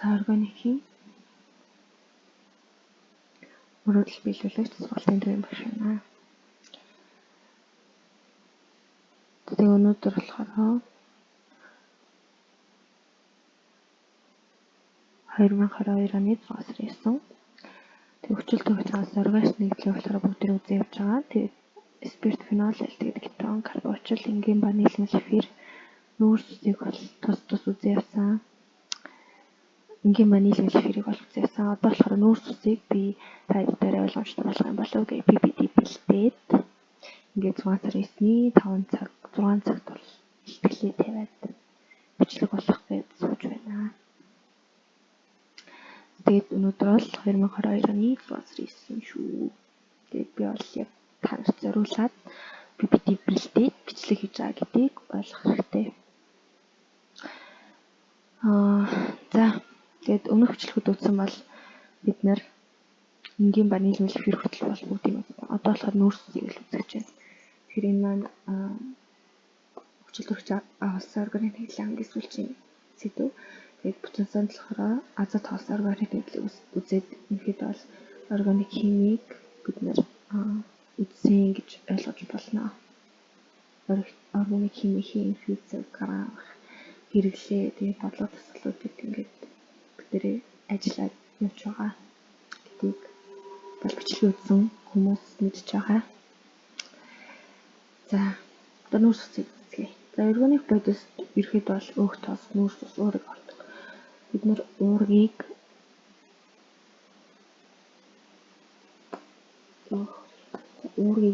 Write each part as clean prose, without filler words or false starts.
За, органикийн мөрөөдөл биелүүлэгч сургалтын төвийн багш байна. Тэгээ өнөөдөр болохоор 2022 оны 6 сарын 9. Тэг хүчил төрөх органик нэгдлийг болохоор бүгдийг үзэн явж байгаа. Тэгээд спирт, фенол, альдегид, кетон, карбоочил, энгийн ба нийлмэл эфир, нүүрс усыг бол тус тус үзэн явсан. Энгийн ба нийлмэл эфирийг бол үзэн явсан. Одоо болохоор нүүрс усыг би та дээр ойлгомжтой болох юм болов гэж PPT бэлдээд ингээд 6 сарын 9-ний 5 цаг 6 цагт бол илтгэлээ тавиад бичлэг болох гэж сууж байна. Тэгээд өнөөдөр бол 2022 оны 6 сарын 9 шүү. Тэгээд би бол яг та нарт зориулаад PPT бэлдээд бичлэг хийж байгаа гэдгийг ойлгох хэрэгтэй. За, тэгээд өмнөх бичлэгүүд үзсэн бол бид нэр энгийн ба нийлмэл эфир хүртэл бол бүгдийг үзсэн. Одоо болохоор нүүрс усыг л үзэж байна. Тэгэхээр энэ маань хүчил төрөгч агуулсан органик нэгдлийн хамгийн сүүлийн сэдэв. Тэгээд бүтэн санд болохоор азот хоос органик нэгдлийг үзээд ерөнхийдөө бол органик химийг бид нэр үзсэн гэж ойлгож болно. Органик химийн физик, граф, хэрэглээ, тэгээд бодлого дасгалуудыг ингээд бүгдээрээ ажиллаад явж байгаа гэдгийг бол бичлэг үзсэн хүмүүс мэдж байгаа. За, одоо нүүрс усыг үзье. За, органик бодис ерөнхийдөө бол өөх тос, нүүрс ус, уурыг ордог. Бид нэр уургийг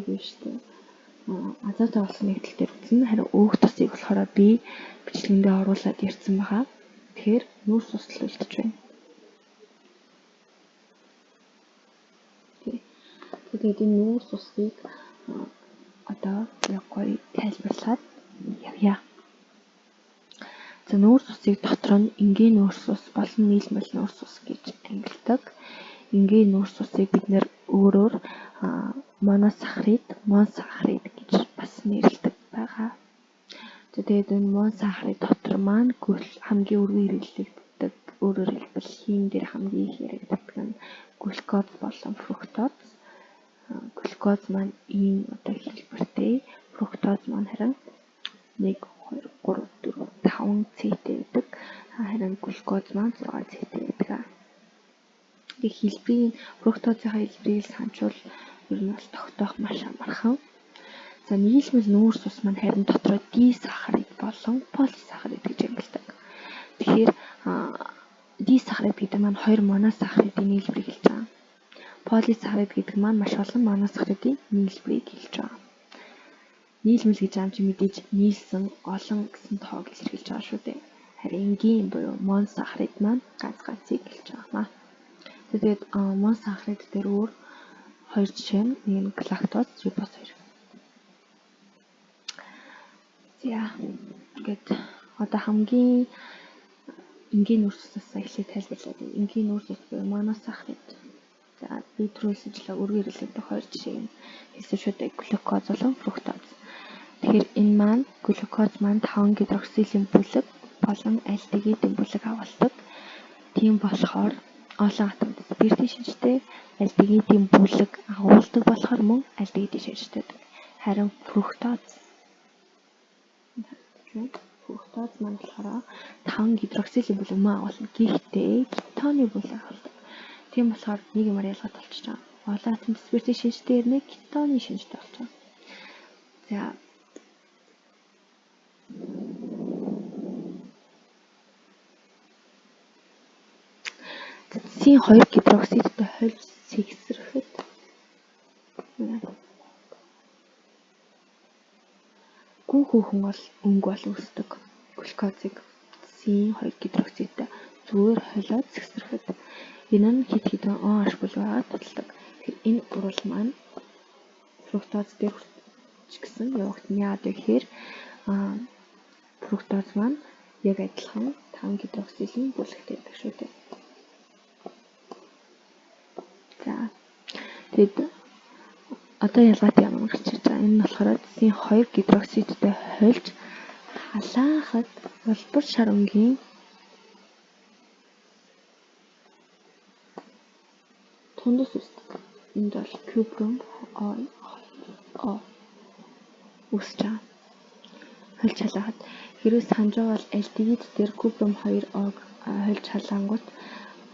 биш үү? Азот агуулсан нэгдэл дээр үзнэ. Харин өөх тосыг болохоор би бичлэгэндээ оруулаад ярьсан байгаа. Тэгэхээр нүүрс ус л үлдэж байна. Тэгээд энэ нүүрс усыг одоо яг гоё тайлбарлаад явъя. За, нүүрс усыг дотор нь энгийн нүүрс ус болон нийлмэл нүүрс ус гэж ангилдаг. Энгийн нүүрс усыг бид нэр өөрөөр моносахарид, монсахарид гэж бас нэрлэдэг байгаа. За, тэгээд энэ монсахарид дотор маань хамгийн өргөн хэрэглэгддэг, өөрөөр хэлбэл хим дээр хамгийн их яригддаг нь глюкоз болон фруктоз. Глюкоз маань ийм одоо хэлбэртэй, фруктоз маань харин 1 2 3 4 5 С-тэй байдаг. Харин глюкоз маань 6 С-тэй байдаг. Тэгээ хэлбэрийн фруктозын хэлбэрийг санчвал ер нь бол тогтоох маш амархан. За, нийлмэл нүүрс ус маань харин дотроо дисахарид болон полисахарид гэж ангилдаг. Тэгэхээр дисахарид гэдэг маань хоёр моносахаридын нийлбэрийг хэлж байгаа. Полисахарид гэдэг маань маш олон моносахаридын нийлбэрийг хэлж байгаа. Нийлмэл гэж аам чи мэдээж нийлсэн олон гэсэн тоог илэрхийлж байгаа шүү дээ. Харин энгийн буюу моносахарид маань ганц ганцыг хэлж байгаа маа. Тэгээд моносахарид дээр өөр хоёр жишээ нь нэг нь галактоз, рибоз хоёр. За, ингээд одоо хамгийн энгийн нүүрс усаас эхлээд тайлбарлаад байна. Энгийн нүүрс ус буюу моносахарид. За, би түрүү хэлсэнчлээ өргөн хэрэглэгдэх хоёр жишээг нь хэлсэн шүү дээ. Глюкоз болон фруктоз. Тэгэхээр энэ маань глюкоз маань 5 гидроксилийн бүлэг болон альдегидын бүлэг агуулдаг. Тийм болохоор олон атомд спиртийн шинжтэй, альдегидын бүлэг агуулдаг болохоор мөн альдегидын шинжтэй. Харин фруктоз маань болохоор 5 гидроксилийн бүлэг мөн агуулна. Гэхдээ кетоны бүлэг агуулдаг. Тийм болохоор нэг юмар ялгаад болчихж байгаа. Олон атомд спиртийн шинжтэй ирнэ, кетоны шинжтэй болж байгаа. За, цэцгийн 2 гидроксидтай хольж сэгсрэхэд гүн хөөхөн бол өнгө бол үүсдэг. Глюкозыг цэцгийн 2 гидроксидтай зүгээр холиод сэгсрэхэд энэ нь хэд хэдэн OH бүлэг байгаад туталдаг. Тэгэхээр энэ урал маань фруктоз дээр ч гэсэн явагдана. Яагаад вэ гэхээр фруктоз маань яг адилхан 5 гидроксилийн бүлэгтэй байдаг шүү дээ. За, тэгэд одоо ялгаатай юм гарч ирж байгаа. Энэ нь болохоор цэцгийн 2 гидроксидтай хольж халаахад улбар шар өнгийн Тундас үүсдэг. Энд бол купрум О үүсэж байгаа. Хольж халаахад хэрвээ санаж байгаа бол альдегид дээр купрум 2-О-г хольж халаангуут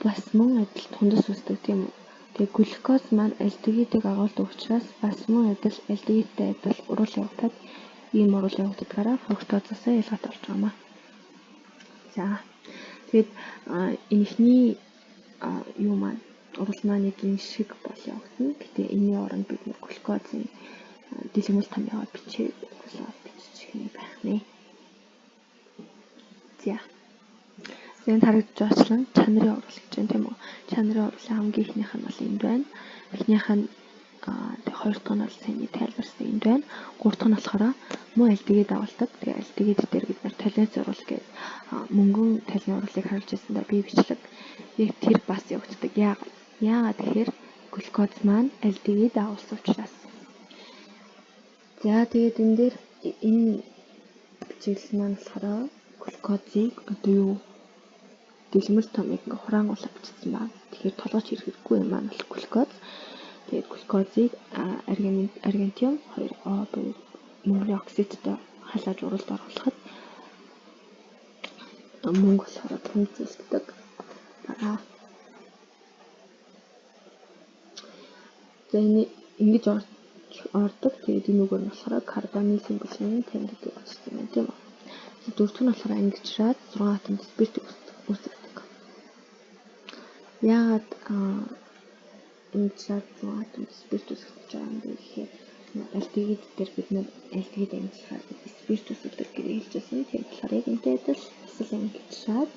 бас мөн адил тундас үүсдэг, тийм үү? Тэгээ глюкоз маань альдегидыг агуулдаг учраас бас мөн адил альдегидтэй адил уруул явагдаад ийм уруул явагддагаараа фруктозоос ялгаатай болж байгаа юм аа. За тэгээд энэ ихний юу маань урал маань яг энэ шиг бол явагдана. Гэтэ энэний оронд бид нэр глюкозын дэлгэмэл томьёогоо бичээд угсаад бичих юм байх нэ. За. Энд харагдаж байгаачлан чанарын урал гэж байна, тийм үү? Чанарын урлын хамгийн эхнийх нь бол энд байна. Эхнийх нь хоёр дахь нь бол саяны тайлбарсан энд байна. Гурав дахь нь болохоор мөн альдегид агуулдаг. Тэгээ альдегид дээр бид нар толиос урал гэдэг мөнгөн толины урлыг харуулж байсан да би бичлэг. Яг тэр бас явагддаг. Яагаад? Яагаад гэхээр глюкоз маань альдегид агуулсан учраас. За тэгээд энэ дээр энэ бичиглэл маань болохоор глюкозыг одоо юу дэлгэмэл томыг ингээ хураангуулаад бичсэн байна. Тэгэхээр толгойч ирэх хэрэггүй юм маань бол глюкоз. Тэгээд глюкозыг аргентиум 2O буюу мөнгөний оксидтай халааж уралд оруулахад мөнгө болохоор тунцэлддэг. Аа. За энэ ингэж ордог. Тэгээд энэ үгээр нь болохоор карбонил бүлгийн танигддаг очсон байна, тийм үү? Дөрөвдөх нь болохоор ангижраад 6 атом спирт үүсгэдэг. Яагаад ангижраад 6 атом спирт үүсгэж байгаа юм бэ гэхээр альдегид дээр бид нэр альдегид ангижраад спирт үүсгэдэг гэж хэлжсэн. Тийм болохоор яг энэтэй адил бас л ангижраад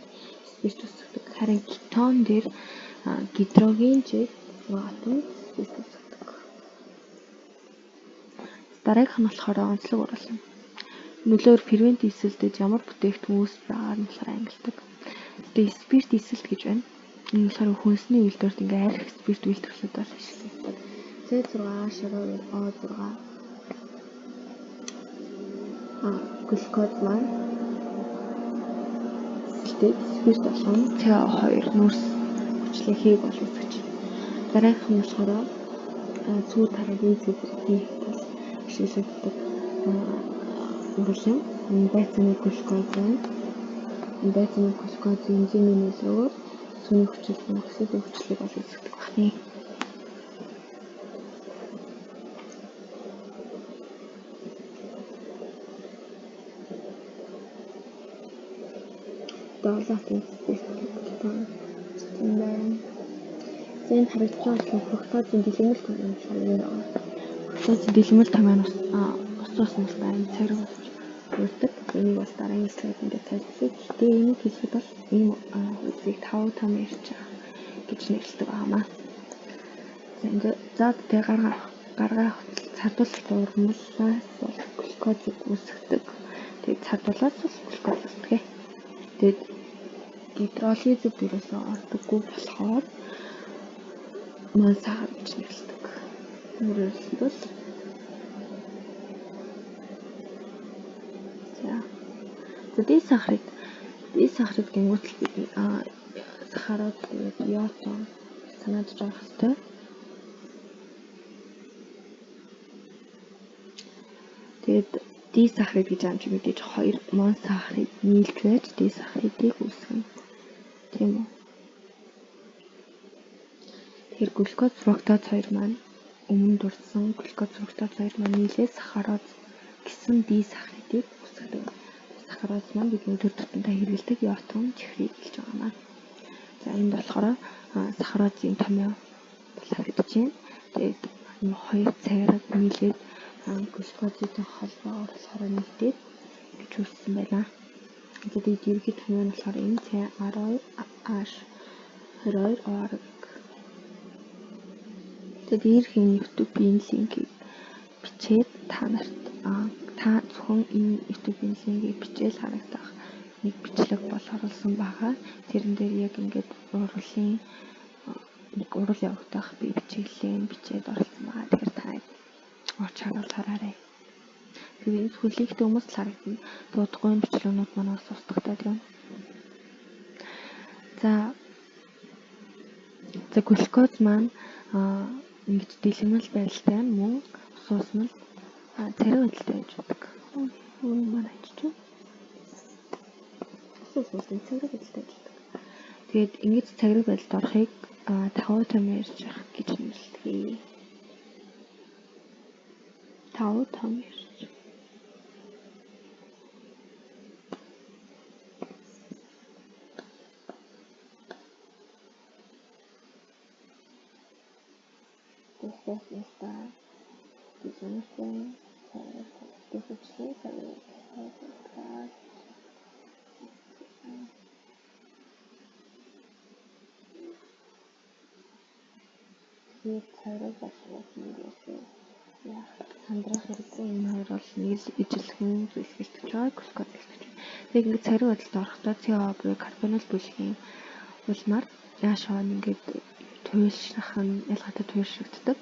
спирт үүсгэдэг. Харин кетон дээр гидроген чиг 6 атом спирт үүсгэдэг. Дараагийнх нь болохоор онцлог урал юм. Нөлөөр фермент эсэлдэж ямар бүтээгдэхүүн үүсэж байгааг нь болохоор ангилдаг. Тэгээ спирт эсэлт гэж байна. Энэ болохоор хүнсний үйлдвэрт ингээ арх спирт үйлдвэрлэхэд бол ашигладаг. C6H12O6 глюкоз маань эсэлтээд спирт болгон CO2 нүүрс хүчлэн хийг бол үүсгэж. Дараагийнх нь болохоор сүү тарааг инзим хийх бол ашиглагддаг урал юм. Байцааны глюкоз байна. Байцааны глюкоз энзимийн нөлөөгөөр сүүний хүчил, оксидын хүчлийг бол үүсгэдэг байна. Долоотын спирт байна. За энэ харагдаж байгаа фруктозын дэлгэмэл томьёо болохоор энэ байгаа. Фруктозын дэлгэмэл томьёо нь ус ус байна. Цариг болж урддаг. Энийг бол дараагийн слайдын дээр тайлбарлая. Гэхдээ энийг хэлэхэд бол ийм зүйлийг 5 том ярьж байгаа гэж нэрлэдэг байнамаа. За ингээ за тэгээ гаргаа цардуулалт ургамлаас бол глюкозыг үүсгэдэг. Тэгээд цардуулаас бол глюкоз үүсдэг. Тэгээд гидролизд ерөөсөө ордоггүй болохоор моносахар гэж нэрлэдэг. Өөрөөр хэлбэл за дисахарид гингүүтэл бид сахарод тэгээд йотон санаадж авах хэрэгтэй. Тэгээд дисахарид гэж аамч мэдээж хоёр моносахарид нийлж байж дисахаридыг үүсгэнэ. Тийм үү? Тэгэхээр глюкоз фруктоз хоёр маань өмнө дурдсан глюкоз фруктоз хоёр маань нийлээд сахароз гэсэн дисахаридыг үүсгэдэг. Сахароз маань бидний төр тутамдаа хэрэглэдэг йотон чихрийг хэлж байгаа маа. За энд болохоор сахарозын томьёо бол харагдаж байна. Тэгээд энэ хоёр цагаараа нийлээд глюкозын холбоогоор болохоор нэгдээд гэж үүссэн байна. Тэгээд ерөнхий томьёо нь болохоор энэ C12 H 22 O11. Тэгээд дээрх энэ YouTube-ийн линкийг бичээд та нарт та зөвхөн энэ YouTube-ийн линкийг бичээл харагдах нэг бичлэг бол оруулсан байгаа. Тэрэн дээр яг ингээд урлын нэг урал явагдах би бичиглэн бичээд оруулсан байгаа. Тэгэхээр та орч харуул хараарай. Тэгээд энэ зөвхөн линктэй хүмүүс л харагдана. Дуудахгүй энэ бичлэгнүүд маань бас устгахтай тийм. За глюкоз маань Ингэж дэлгэмэл байдалтай нь мөн ус уусмал цариг байдалтай байж байдаг. Юу маань ачиж. Ус уусмал цариг байдалтай байж байдаг. Тэгээд ингэж цариг байдалд орохыг таутомерж гэж нэрлэдэг. Таутомерж. Тэгэхээр цариг болгох нь яах сандрах хэрэггүй. Энэ хоёр бол нэг л ижилхэн зүйлс хэлтгэж байгаа, глюкоз хэлтгэж байна. Тэгээд ингээд цариг байдалд орохдоо CO буюу карбонил бүлгийн улмаар яашаа ингээд туйлшрах нь ялгаатай туйлшрагддаг.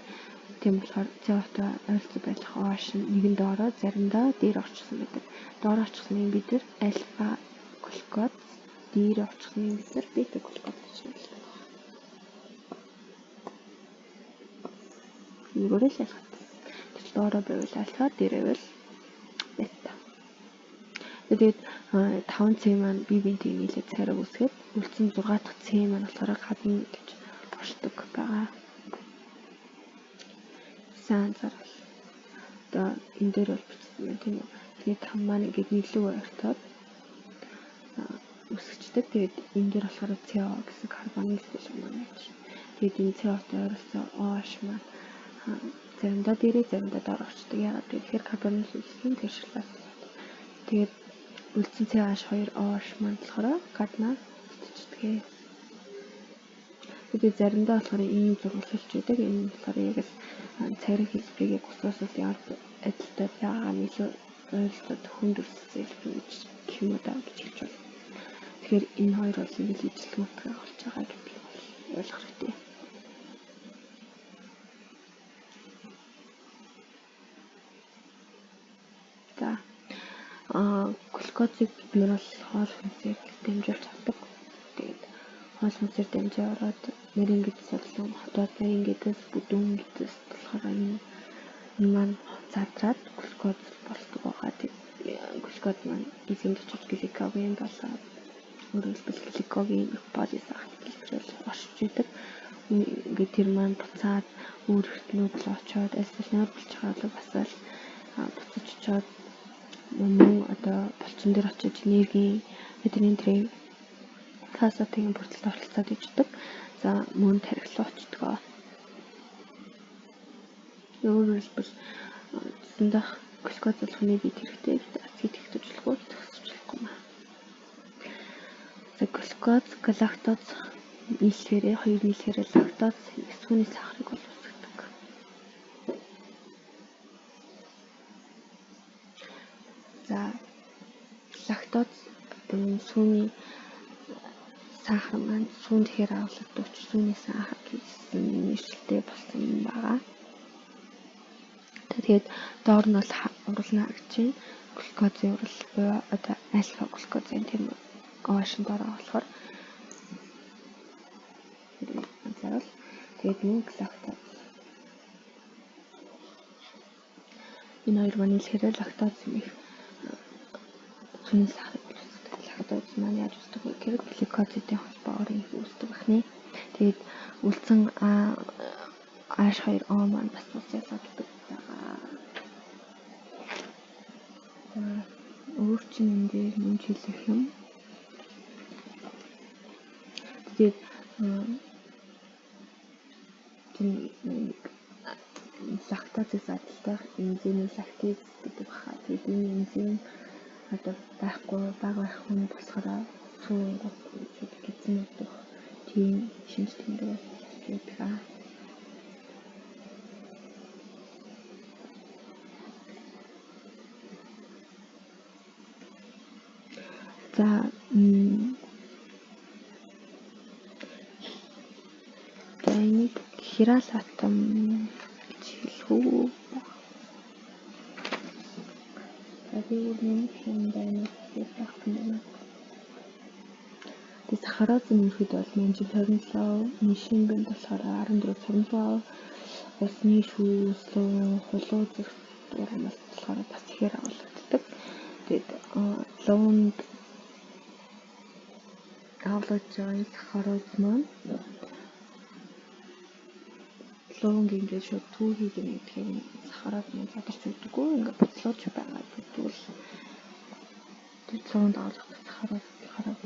Тийм болохоор CO-той ойролцоо байх OH нэгэн доороо заримдаа дээр орчихсон байдаг. Доор орчихсныг бид нар альфа глюкоз, дээр орчихсныг бид нар бета глюкоз гэж нэрлэдэг. Нэгээрээ л ялгаатай. Тэр доороо байвал альфа, дээр байвал бета. Тэгээд 5 C маань бие биентэй нийлээд цайраг үүсгээд үлдсэн 6 дахь C маань болохоор гадна гэж оршдог байгаа. Сайн анзаарвал одоо энэ дээр бол бичсэн байна тийм үү. Тэгээд 5 маань ингээд нийлүү ойртоод үүсгэждэг. Тэгээд энэ дээр болохоор CO гэсэн карбонил бүлэг маань байж. Тэгээд энэ CO-той ойролцоо OH маань заримдаа дээрээ заримдаа доор орчдөг. Яагаад гэвэл карбонил бүлгийн тэгшрлээс. Тэгээд үлдсэн CH2 OH маань болохоор гаднаа үлдчихдэг. Тэгээд заримдаа болохоор ийм зураглалч байдаг. Энэ нь болохоор яг л цайраг хэлбэрийг яг усаас бол ямар адилтай байгаа нь илүү ойролцоо хүнд өрсөлдсөн хэлбэр гэж гэх юм уу даа гэж хэлж байна. Тэгэхээр энэ хоёр бол нэг л ижилхэн утгаар болж байгаа гэдгийг бол ойлгох хэрэгтэй. За глюкозыг бид нар бол хоол хүнсээр дамжуулж авдаг. Тэгээд хоол хүнсээр дамжаа ороод нарийн гэдэс болон хотоод нарийн гэдэс, бүдүүн гэдэс болохоор энэ маань задраад глюкоз болдог байгаа. Тэгээд глюкоз маань эзэмд очиж гликоген болоод өөрөөр хэлбэл гликоген полисахарид хэлбэрээр оршиж идэг. Ингээд тэр маань буцаад өөр эртнүүд л очоод альсвал нойр булчирхаалаг бас л буцаж очоод мөн одоо булчин дээр очиж энергийн эдний тэрийг фосфатын бүрдэлд оролцоод иждэг. За мөн тархи руу очдог. Өөрөөр хэлбэл цэцэн дах глюкоз болгоны бид хэрэгтэй ацид тэгтэж болохгүй, зөксөж болохгүй маа. За глюкоз, галактоз нийлэхээрээ хоёр нийлэхээрээ лактоз сүүний сахарыг бол үүсгэдэг. За лактоз буюу сүүний сахар маань сүүн тэгэхээр агуулгадаг учраас сүүний сахар гэсэн нэршилтэй болсон юм байгаа. Тэгээд доор нь бол урал нь харагдаж байна. Глюкозын урал буюу одоо альфа глюкозын тийм OH-ын доор болохоор анзаарвал тэгээд мөн лактоз. Энэ хоёр маань нийлэхээр лактоз хэмээх сүүний сахарыг үүсгэдэг. Лактоз маань яаж үүсдэг вэ гэхээр глюкозидын холбоогоор үүсдэг байна. Тэгээд үлдсэн H2O маань бас ус ялгагддаг байгаа. За өөр чинь энэ дээр нэмж хэлэх юм. Тэгээд лактазыг адилтай энзим лактаз гэдэг баха. Тэгээд энэ энзим одоо байхгүй бага байх хүн болохоор сүүн гэсэн мэдэх тийм шинж тэмдэг болж байдаг. За энийг хирал атом гэж хэлэх үү? За би өөр нэмэх юм байна гэхээр байхгүй юм байна. Тэгээ Сахарозын ерөнхийдөө бол манжин 27, нишингэнд болохоор 14-26%, усны шүүс, луун, хулуу зэрэг урамлалт болохоор бас ихээр агуулгаддаг. Тэгээд луунд агуулгаж байгаа энэ сахароз маань луунг ингээд шууд түүхийг нэгдэхээр сахароз маань задарч өгдөггүй, ингээд буцлууж байгаа гэдэг бол тэр луунд агуулгах сахароз болохоор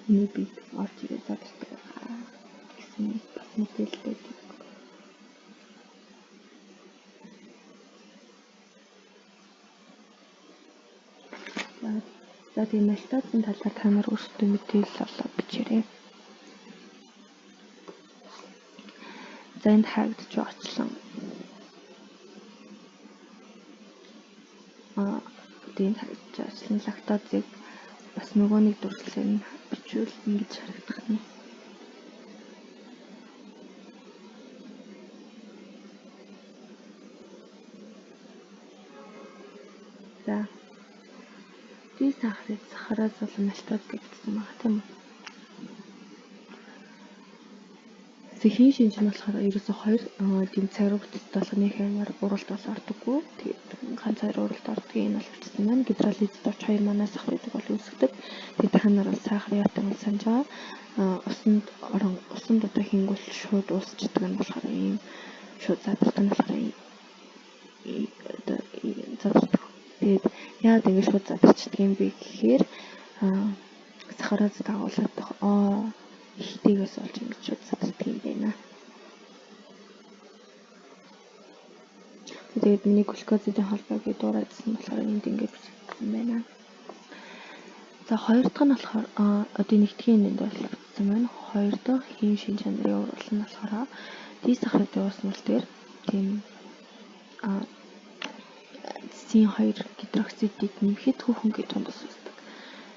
миний бид орж ирээд задардаг байгаа гэсэн бас мэдээлэл байдаг. За тэгээ мальтазын талаар та нар өөрсдөө мэдээлэл олоод бичээрэй. За энд харагдаж байгаачлан энд харагдаж байгаачлан лактозыг бас нөгөө нэг дүрслэлээр нь бичвэл ингэж харагдах нь. За дисахарид сахароз болон мальтоз гэж бичсэн байгаа тийм үү? Хийн шинж нь болохоор ерөөсөө хоёр тийм цагруу бүтэлтэй болохоор нэг амар уралд бол ордоггүй. Тэгээд ганц хоёр уралд ордгийг энэ бол бичсэн байна. Гидролизд орч хоёр моносахаридыг бол үүсгэдэг. Тэгээд та нар бол сахар ятан бол санаж байгаа. Усанд орон усанд одоо хийнгүүл шууд уусчдаг нь болохоор ийм шууд задардаг нь болохоор одоо задардаг. Тэгээд яагаад ингэж шууд задарчдаг юм бэ гэхээр сахароз дагуулдаг ихтэйгээс олж ингэж шууд задардаг юм байна. Тэгээд миний глюкозын холбоог дуурайдсан болохоор энд ингэж бичигдсэн байна. За хоёр дахь нь болохоор одоо нэгдгийн энд бол бичсэн байна. Хоёр дахь хийм шин чанарын урвал нь болохоор дисахаридын уусмал дээр тийм цэцгийн хоёр гидроксидыг нэмэхэд хүүхэнгийн тундас үүсдэг.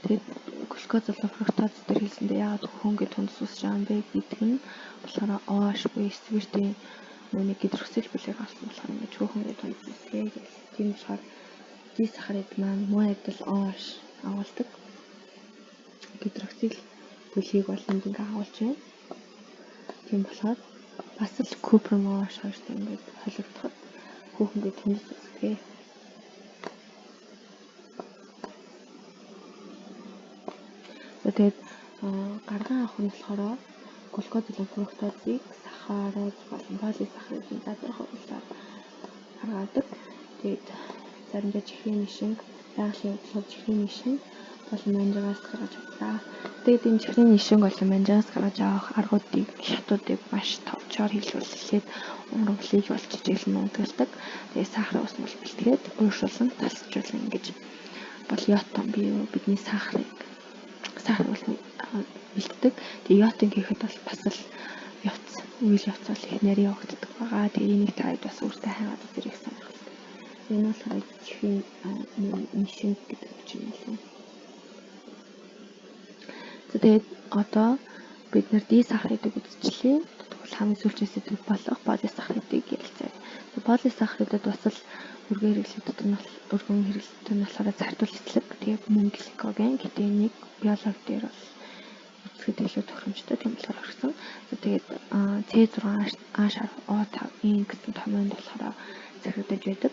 Тэгээд глюкоз болон фруктоз дээр хэлсэндээ яагаад хүүхэнгийн тундас үүсэж байгаа юм бэ гэдэг нь болохоор OH буюу спиртийн нэг гидроксил бүлэг авсан болохоор ингэж хүүхэнгийн тундас үүсгэе гэж. Тийм болохоор дисахарид маань мөн адил OH агуулдаг. Гидроксил бүлгийг бол энд ингээ агуулж байна. Тийм болохоор бас л купрум OH хоёртой ингээд холигдоход хүүхэнгийн тундас үүсгэе. Тэгээд гарган авах нь болохоор глюкоз болон фруктозыг сахароз болон полисахаридын задрах уралдаар гаргадаг. Тэгээд заримдаа чихрийн нишинг, байгалийн бодлоор чихрийн нишинг болон манжигаас гаргаж авдаг. Тэгээд энэ чихрийн нишинг болон манжигаас гаргаж авах аргуудыг, шатуудыг маш товчоор хэлбэл эхлээд ургамлыг бол жижиглэн унтгалдаг. Тэгээд сахарын ус бол бэлтгээд ууршуулан тасалжуулан ингэж бол йотон буюу бидний сахарыг сахар бол бэлддэг. Тэгээ йотын гэхэд бол бас л явц, үйл явц бол их нарийн явагддаг байгаа. Тэгээ энийг та хэд бас өөртөө хайгаад үзэрэй сонирхолтой. Энэ болохоор чихрийн нишинг гэдэг юм байна. За тэгээд одоо бид нар дисахаридыг үзчихлээ. Тэгвэл хамгийн сүүлийн сэдв болох полисахаридыг ярилцъя. Полисахаридад бас л өргөн хэрэглээ дотор нь өргөн хэрэглэлт нь болохоор цардуул эслэг, тэгээд мөн гликоген гэдэг нэг биологи дээр бол үзэхэд илүү тохиромжтой тийм болохоор орхисон. За тэгээд C6 H10O5 N гэсэн томьёонд болохоор захирагдаж байдаг.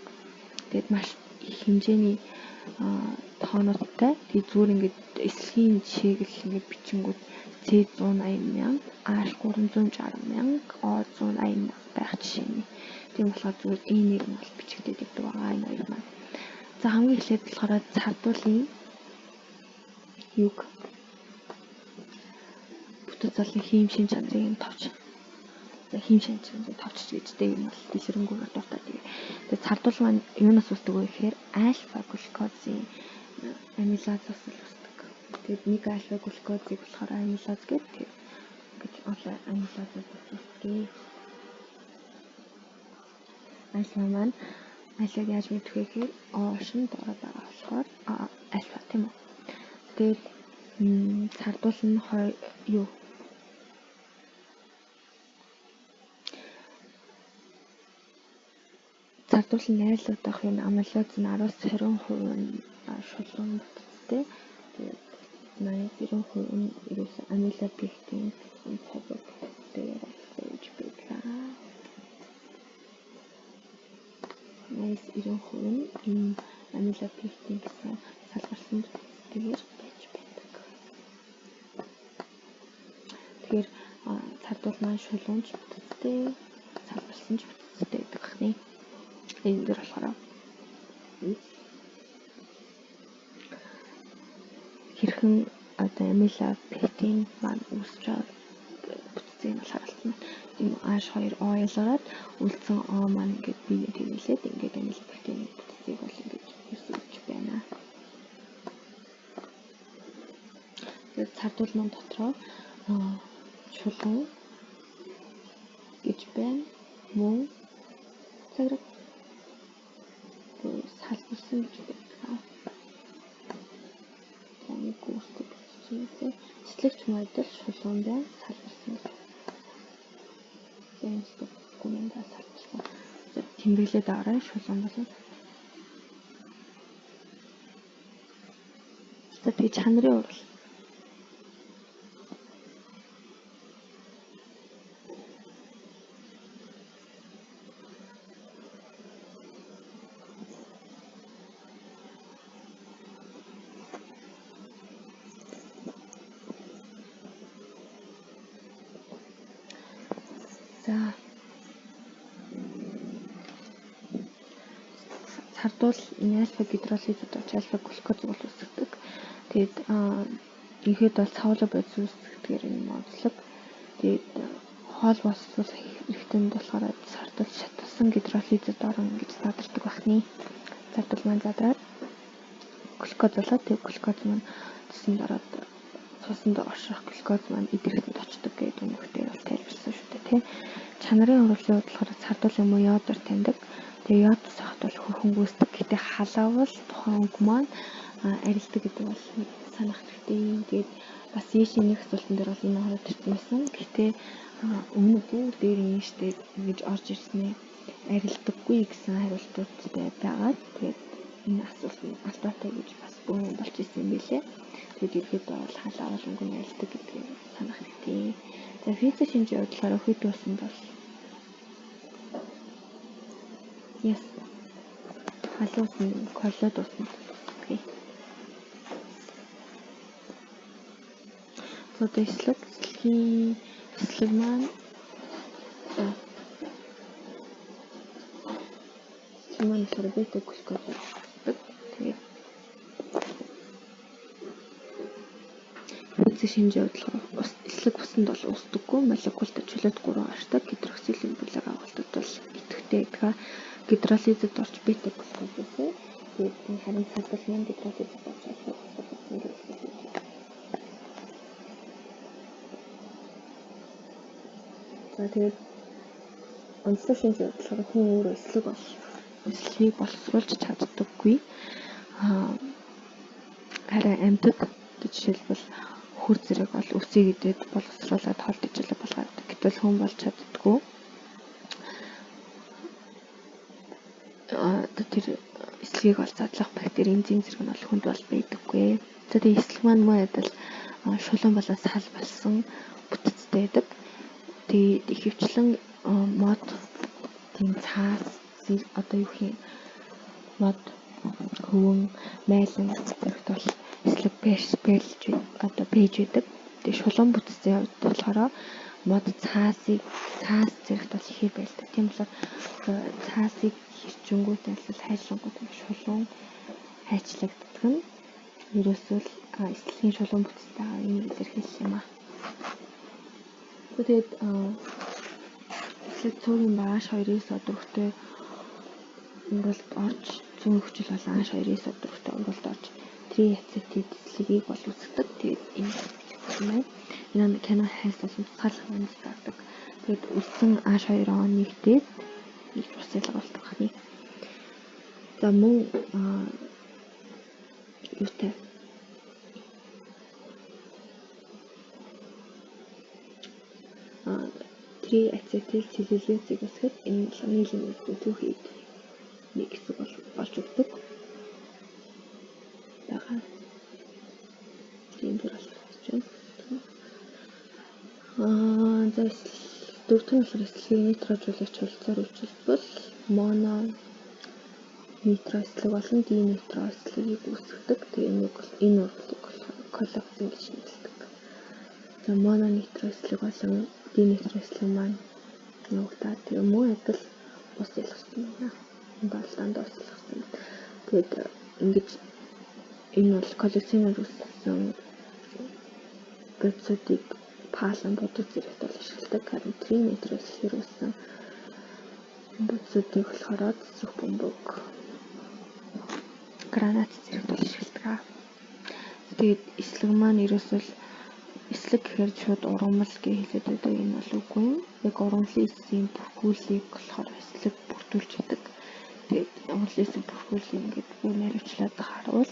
Тэгээд маш их хэмжээний тоонуудтай. Тэгээд зүгээр ингээд эслэгийн жишээг л ингээд бичингүүд C180 мянга, H360 мянга, O180 мянга байх жишээний. Тийм болохоор зүгээр N-ийг нь бол бичигдээд явдаг байгаа энэ хоёр маань. За хамгийн эхлээд болохоор цардуулын юг бүтэц олон хийм шин чанарыг нь товч. За хийм шин чанарыг товчч гэжтэй юм бол дэлгэрэнгүй дуртай. Тэгээд цардуул маань юунаас үүсдэг вэ гэхээр альфа глюкозын амилазаас л үүсдэг. Тэгээд нэг альфа глюкозыг болохоор амилаз гэдэг ингэж олон амилазаас үүсдэг. Альфа маань альфаг яаж мэдэх вэ гэхээр OH нь дорой байгаа болохоор альфа тийм үү. Тэгээд цардуул нь юу цардуул нь найрлуудах юм амилаз нь 10-20% нь шулуун бүтцтэй. Тэгээд 80-90% нь ерөөсөө амилопектин гэсэн цовог бүтцтэйгээр бол байж байдаг. 80-90% нь энэ амилопектин гэсэн салгарсан бүтцтэйгээр байж байдаг. Тэгэхээр цардуул маань шулуунч бүтцтэй, салгарсан ч бүтцтэй байдаг ахны. Энэ дээр болохоор хэрхэн одоо амилопектин маань үүсэж байгаа бүтцийг нь харуулсан байна. Тийм H2O ялгараад үлдсэн O маань ингээд биеийн тэмдэглээд ингээд амилопектин бүтцийг бол ингээд үүсгэж байна. Тэгээд цардуул маань дотроо чулуун гэж байна. Мөн цаграг салбарсан гэж байдаг. За нэг үүсдэг бичсэн. Цэцлэгч модуль шулуун байна. Салбарсан гэж. За энэ документ салбарсан. За тэмдэглээд аваарай шулуун болон. За тэгээ чанарын урал. За цардуул энэ альфа гидролизд болж альфа глюкоз бол үүсгэдэг. Тэгээд ерөнхийдөө бол цавлаг бодис үүсгэдгээр энэ онцлог. Тэгээд хоол боловсруулах эрхтэнд болохоор цардуул шатсан гидролизд орон ингэж задардаг бахны. Цардуул маань задраад глюкоз болоод тэгээд глюкоз маань цуснд ороод цуснд орших глюкоз маань эд эрхэтэнд очдог гэдэг өмнөхдөр бол тайлбарласан шүү дээ, тий. Чанарын урвалын хувьд болохоор цардуулын муу йодоор таньдаг. Тэгээ йод сохт бол хөрхөн гүйцэтгэх. Гэтэ халаавал тухайн өнгө маань арилдаг гэдэг бол санах хэрэгтэй. Тэгээд бас ийшээ нэг асуултан дээр бол энэ ороод ирсэн байсан. Гэтэ өмнө бүр дээр юм штэ ингэж орж ирсэн ээ. Арилдаггүй гэсэн хариултуудтай байгаад тэгээд энэ асуулт нь алдаатай гэж бас бөөн юм болж исэн юм билээ. Тэгээд ерөөдөө бол халаавал өнгө нь арилдаг гэдгийг санах хэрэгтэй. За физик шинжийн хувьд болохоор хэд усанд бол yes халуун усанд коллоид усанд окей. За одоо эслэг эслэгийн эслэг маань за эслэг маань болохоор бета глюкоз үүсгэдэг. Тэгээд физик шинжийн хувьд болохоор эслэг усанд бол үүсдэггүй, молекулд чөлөөт 3 гардаг, гидроксилийн бүлэг агуултад бол идэвхтэй байдаг. Гидролизд орж бета глюкоз үүсгэх. Тэгээд энэ харин цардал маань гидролизд орж альфа глюкоз үүсгэх. За тэгээд онцлог шинжийн хувьд болохоор хүн өөрөө эслэг бол эслэгийг боловсруулж чаддаггүй. Харин амьтад жишээлбэл хөр зэрэг бол үсийг идээд боловсруулад хоол тэжээлэг болгоод. Гэтэл хүн болж чаддаггүй. Одоо тэр эслэгийг бол задлах бактери энзим зэрэг нь бол хүнд бол байдаггүй. За тэгээд эслэг маань мөн адил шулуун болон сал болсон бүтцтэй байдаг. Тэгээд ихэвчлэн мод тийм цаас одоо юу гэх юм мод хөвөн майлан зэрэгт бол эслэг байрлаж одоо байж байдаг. Тэгээд шулуун бүтцийн хувьд болохоор мод цаасыг цаас зэрэгт бол ихээр байлдаг. Тийм болохоор цаасыг хэрчэнгүүт альсал хайшлангууд шулуун хайчлагддаг нь ерөөсөө л эслэгийн шулуун бүтцтэй байгаа юм илэрхийлэл юм аа. Тэгээд эслэг цөөрийн бааш 2-ыг дөрөвтэй уралд орж зүүн хүчил болон ааш 2-ыг дөрөвтэй уралд орж триацетид эслэгийг бол үүсгэдэг. Тэгээд энэ юм байна. Энэ кино хайс болон тусгаарлах юмд гардаг. Тэгээд үлдсэн ааш 2 он нэгдээд нэг ус ялгуулдаг байна. За мөн юутай триацетил целлюлозыг үүсгэхэд энэ нийлэн үүсгэн түүхийд нэг хэсэг болж өгдөг байгаа. Тийм бүр За, дөрөв нь болохоор эслэгийг нитрожуулагч холилцоор үйлчилбэл моно нитро эслэг болон динитро эслэгийг үүсгэдэг. Тэгээ энийг энэ ургалыг болохоор коллоксин гэж нэрлэдэг. За, моно нитро эслэг болон динитро эслэг маань явагдаад, тэгээ мөн адил ус ялгарсан байна. Энд бол дандаа ус ялгарсан. Тэгээд ингэж энэ бол коллоксиноор үүссэн бодисуудыг паалан будаг зэрэгт бол ашигладаг. Харин тринитро эслэгээр үүссэн бодисуудыг болохоор цэцрэх бөмбөг, гранат зэрэгт бол ашигладаг. Тэгээд эслэг маань ерөөсөө эслэг гэхээр шууд ургамал гэж хэлээд байдаг. Энэ бол үгүй юм. Яг ургамлын эсийн бүрхүүлийг болохоор эслэг бүрдүүлж байдаг. Тэгээд ургамлын эсийн бүрхүүлийг ингээд бүр наривчлаад харуул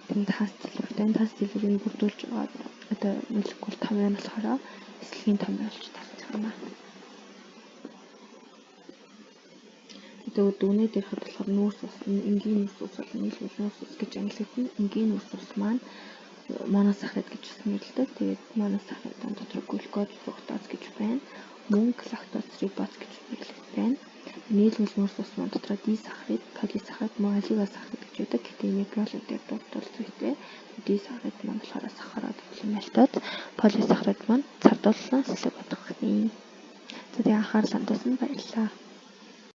тэнд тас дэлгүүртэй. Энэ тас дэлгүүрийг бүрдүүлж байгаа одоо молекул том юм болохоор эслэгийн том болж тарчих юм аа. Тэгээд дүгнээ дээрхэд болохоор нүүрс ус, энгийн нүүрс ус болон нийлбэл нүүрс ус гэж ангилагдана. Энгийн нүүрс ус маань моносахарид гэж бас нэрлэдэг. Тэгээд моносахаридын дотор глюкоз, фруктоз гэж байна. Мөн лактоз, рибоз гэж нэрлэгдэх байна. Нийлбэл нүүрс ус маань дотроо дисахарид, полисахарид, мөн олигосахарид гэж байдаг. Гэхдээ энийг биологи дээр дурдвал зүйтэй. Дисахарид маань болохоор сахарод болон мальтоз, полисахарид маань цардуулсан эслэг бодох гэнэ. За, тэгээ анхаарал хандуулсанд баярлалаа.